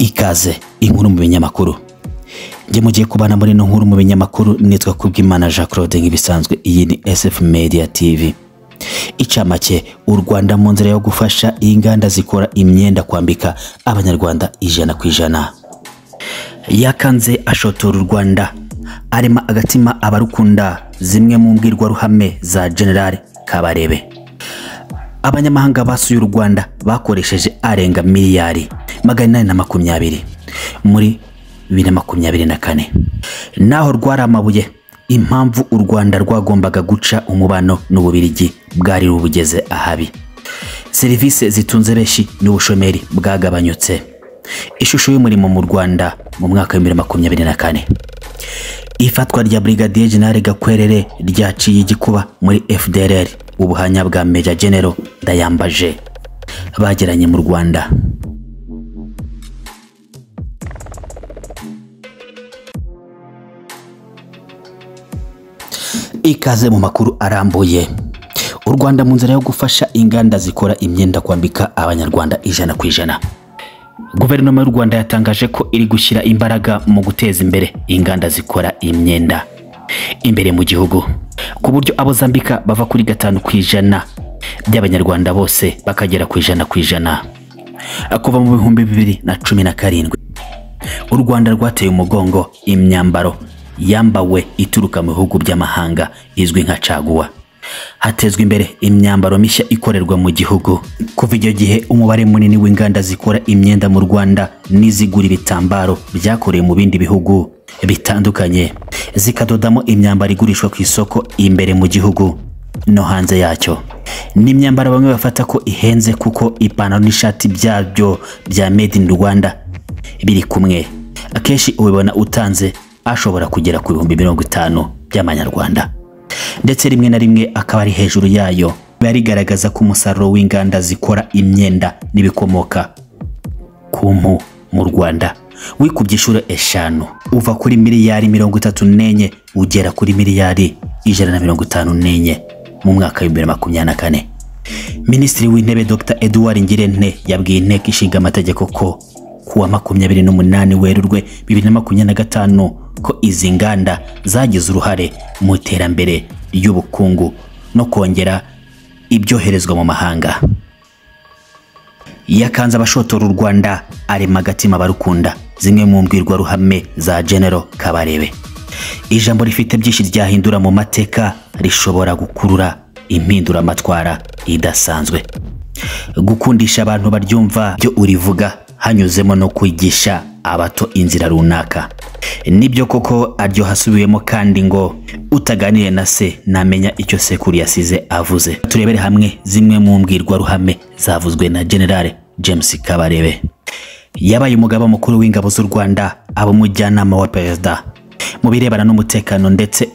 Ikaze inkuru mu binyamakuru. Njye mugiye kubana muri no nkuru mu binyamakuru nitwa Kubwimana Jean Claude nk'ibisanzwe. Iyi ni SF Media TV. Icamake: u Rwanda mu nzira yo gufasha inganda zikora imyenda kwambika abanyarwanda 100%. Yakanze ashotora u Rwanda arema agatima abarukunda, zimwe mu mbwirwaruhame za General Kabarebe. Abanyamahanga basuye u Rwanda bakoresheje arenga miliyari 820 muri 2024. Naho rwari amabuye, impamvu u Rwanda rwagombaga guca umubano n'Ububirigi bwari rubugeze ahabi. Serivisi zitunze benshi n'ubushomeri bwagabanyutse. Ishusho y'umurimo mu Rwanda mu mwaka wa 2024. Ifatwa rya Brigadier General Gakwerere ryaciye igikuba muri FDLR. Ubuhanya bwa Major General Ndayambaje bageranye mu Rwanda. Ikaze mu makuru arambuye. U Rwanda mu nzira yo gufasha inganda zikora imyenda kwambika abanyarwanda 100%. Guverinoma y'u Rwanda yatangaje ko iri gushyira imbaraga mu guteza imbere inganda zikora imyenda imbere mu gihugu, ku buryo abo zambika bava kuri 5% by'abanyarwanda bose bakagera ku 100%. Kuva mu 2017 u Rwanda rwateye umugongo imyambaro yambawe ituruka mu bihugu by'amahanga izwi nka caguwa. Hatezwa imbere imyambaro mishya ikorerwa mu gihugu. Kuva icyo gihe umubare munini w'inganda zikora imyenda mu Rwanda n'izigura ibitambaro byakorewe mu bindi bihugu bitandukanye zikadodamo imyambaro igurishwa ku isoko imbere mu gihugu no hanze yacyo. Ni imyambaro bamwe bafata ko ihenze kuko ipantaro n'ishati byabyo bya made in Rwanda biri kumwe. Akenshi ubibona utanze ashobora kugera ku 50,000 by'amanyarwanda, ndetse rimwe na rimwe akaba ari hejuru yayo. Barigaragaza ko umusaruro w'inganda zikora imyenda n'ibikomoka ku mpu mu Rwanda wikubye inshuro 5, uva kuri miliyari 34 ugera kuri miliyari 154 mu mwaka wa 2024. Minisitiri w'Intebe Dr Edouard Ngirente yabwiye Inteko Ishinga Amategeko ko kuwa 28 Werurwe 2025 ko izi nganda zagize uruhare mu iterambere ry'ubukungu no kongera ibyoherezwa mu mahanga. Yakanze abashotora u Rwanda arema agatima barukunda, zimwe mu mbwirwaruhame za General Kabarebe. Ijambo rifite byinshi ryahindura mu mateka, rishobora gukurura impinduramatwara idasanzwe. Gukundisha abantu baryumva byo urivuga hanyuzemo no kwigisha abato inzira runaka. Nibyo koko aryo hasubiwemo kandi ngo utaganire na se namenya icyo sekuru yasize avuze. Turebere hamwe zimwe mu mbwirwaruhame zavuzwe na General James Kabarebe. Yabaye umugaba mukuru w'ingabo z'u Rwanda, aba umujyanama wa perezida mu birebana n'umutekano, ndetse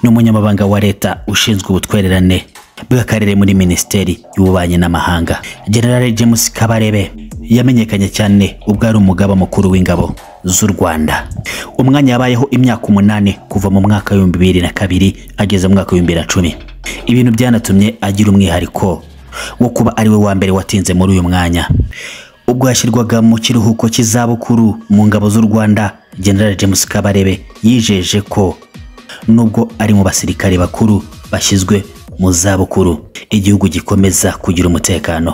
n'umunyamabanga wa leta ushinzwe ubutwererane bw'akarere muri Minisiteri y'Ububanyi n'Amahanga. General James Kabarebe yamenyekanye cyane ubwo ari umugaba mukuru w'ingabo z'u Rwanda. Umwanya yabayeho imyaka 8 kuva mu mwaka wa 2002 ageze mu mwaka wa 2010. Ibintu byanatumye agira umwihariko wo kuba ari we wa mbere watinze muri uyu mwanya. Ubwo yashyirwaga mu kiruhuko cy'izabukuru mu ngabo z'u Rwanda, General James Kabarebe yijeje ko nubwo ari mu basirikare bakuru bashyizwe mu zabukuru, igihugu gikomeza kugira umutekano.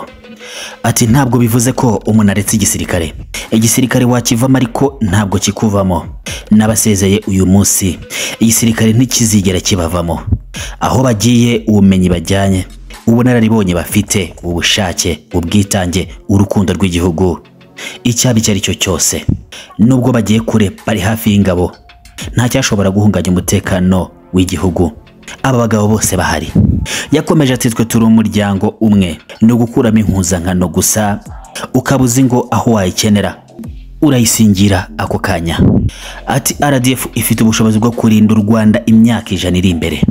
Ati ntabwo bivuze ko umuntu aretse igisirikare. Igisirikare wakivamo ariko ntabwo kikuvamo. N'abasezeye uyu munsi igisirikare ntikizigera kibavamo. Aho bagiye ubumenyi bajyanye, ubunararibonye bafite, ubushake, ubwitange, urukundo rw'igihugu, icyaba icyo ari cyo cyose. Nubwo bagiye kure bari hafi y'ingabo, nta cyashobora guhungabanya umutekano w'igihugu. Aba bagabo bose bahari. Yakomeje ati twe turi umuryango umwe, ni ugukuramo impuzankano gusa, ukaba uzi ngo aho wayikenera urayisingira ako kanya. Ati RDF ifite ubushobozi bwo kurinda u Rwanda imyaka 100 iri imbere.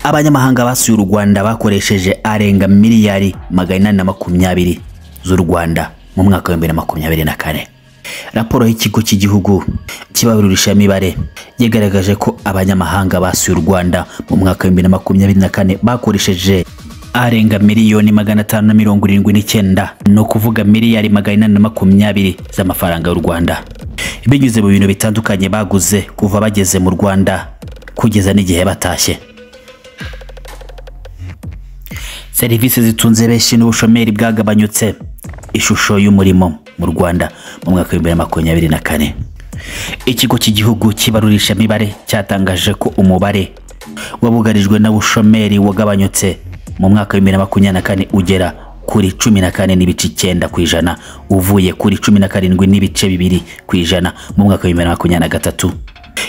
Abanyamahanga basuye u Rwanda bakoresheje arenga miliyari 820 z'u Rwanda mu mwaka wa 2024. Raporo y'ikigo cy'igihugu cy'ibarurishamibare yagaragaje ko abanyamahanga basuye u Rwanda mu mwaka wa 2024 bakoresheje arenga miliyoni 579, no kuvuga miliyari 820 z'amafaranga y'u Rwanda, binyuze mu bintu bitandukanye baguze kuva bageze mu Rwanda kugeza n'igihe batashye. Serivisi zitunze benshi n'ubushomeri bwagabanyutse. Ishusho y'umurimo mu Rwanda mu mwaka wa 2024. Ikigo cy'igihugu kibarurisha mibare cyatangaje ko umubare wabugarijwe n'ubushomeri wagabanyutse mu mwaka wa 2024 ugera kuri 14.9% uvuye kuri 17.2% mu mwaka wa 2023.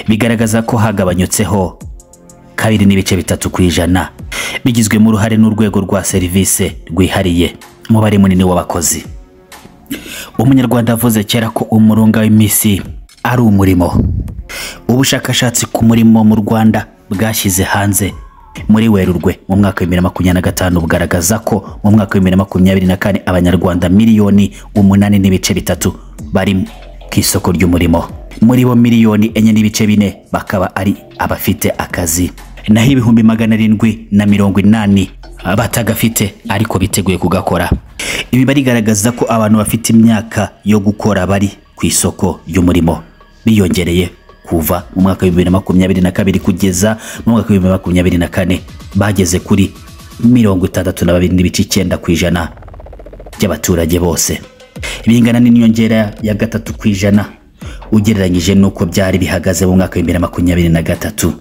Bigaragaza ko hagabanyutseho 2.3%, bigizwemo uruhare n'urwego rwa serivisi rwihariye, umubare munini w'abakozi. Umunyarwanda avuze kera ko umurunga w'imisi ari umurimo. Ubushakashatsi ku murimo mu Rwanda bwashyize hanze muri Werurwe mu mwaka wa 2025 bugaragaza ko mu mwaka wa 2024 Abanyarwanda miliyoni 8.3 bari ku isoko ry'umurimo. Muri bo miliyoni 4.4 bakaba ari abafite akazi, naho 780,000 batagafite ariko biteguye kugakora. Ibi barigaragaza ko abantu bafite imyaka yo gukora bari ku isoko ry'umurimo biyongereye kuva mu mwaka wa 2022 kugeza mu mwaka wa 2024, bageze kuri 62.9% by'abaturage bose, bingana n'inyongera ya 3% ugereranyije n'uko byari bihagaze mu mwaka wa 2023.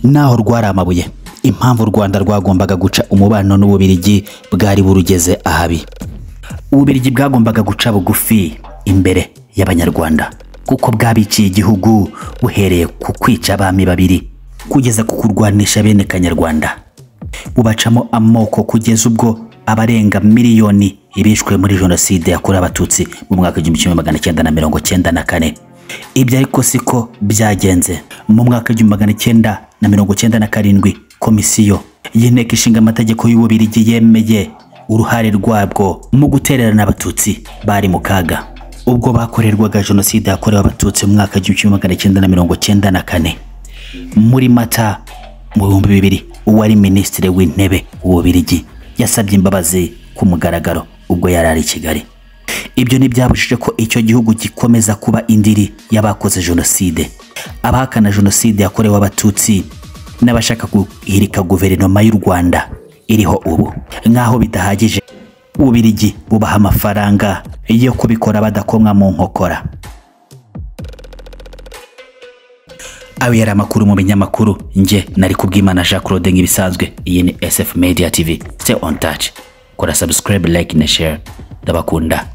Naho rwari amabuye, impamvu u Rwanda rwagombaga guca umubano n'Ububiligi bwari burugeze ahabi. Ububiligi bwagombaga guca bugufi imbere y'Abanyarwanda kuko bwabiciye igihugu, buhereye ku kwica abami babiri kugeza ku kurwanisha bene Kanyarwanda, bubacamo amoko kugeza ubwo abarenga miliyoni ibishwe muri jenoside yakorewe Abatutsi mu mwaka 1994. Ibyo ariko siko byagenze. Mu mwaka 1997 komisiyo y'inteko ishinga amategeko y'Ububiligi yemeye uruhare rwabwo mu gutererana Abatutsi bari mu kaga ubwo bakorerwaga jenoside yakorewe Abatutsi mu mwaka 1994. Muri Mata mu 2000 uwari minisitiri w'intebe w'Ububiligi yasabye imbabazi ku mugaragaro ubwo yari ari i Kigali. Ibyo ntibyabujije ko icyo gihugu gikomeza kuba indiri y'abakoze jenoside, abahakana jenoside yakorewe Abatutsi n'abashaka guhirika guverinoma y'u Rwanda iriho ubu. Nkaho bidahagije, Ububiligi bubaha amafaranga yo kubikora badakomwa mu nkokora. Ayo yari amakuru mu binyamakuru. Nje nari kubwimana Jean Claude nk'ibisanzwe. Iyi ni SF Media TV. Stay on touch. Kora subscribe, like na share. Ndabakunda.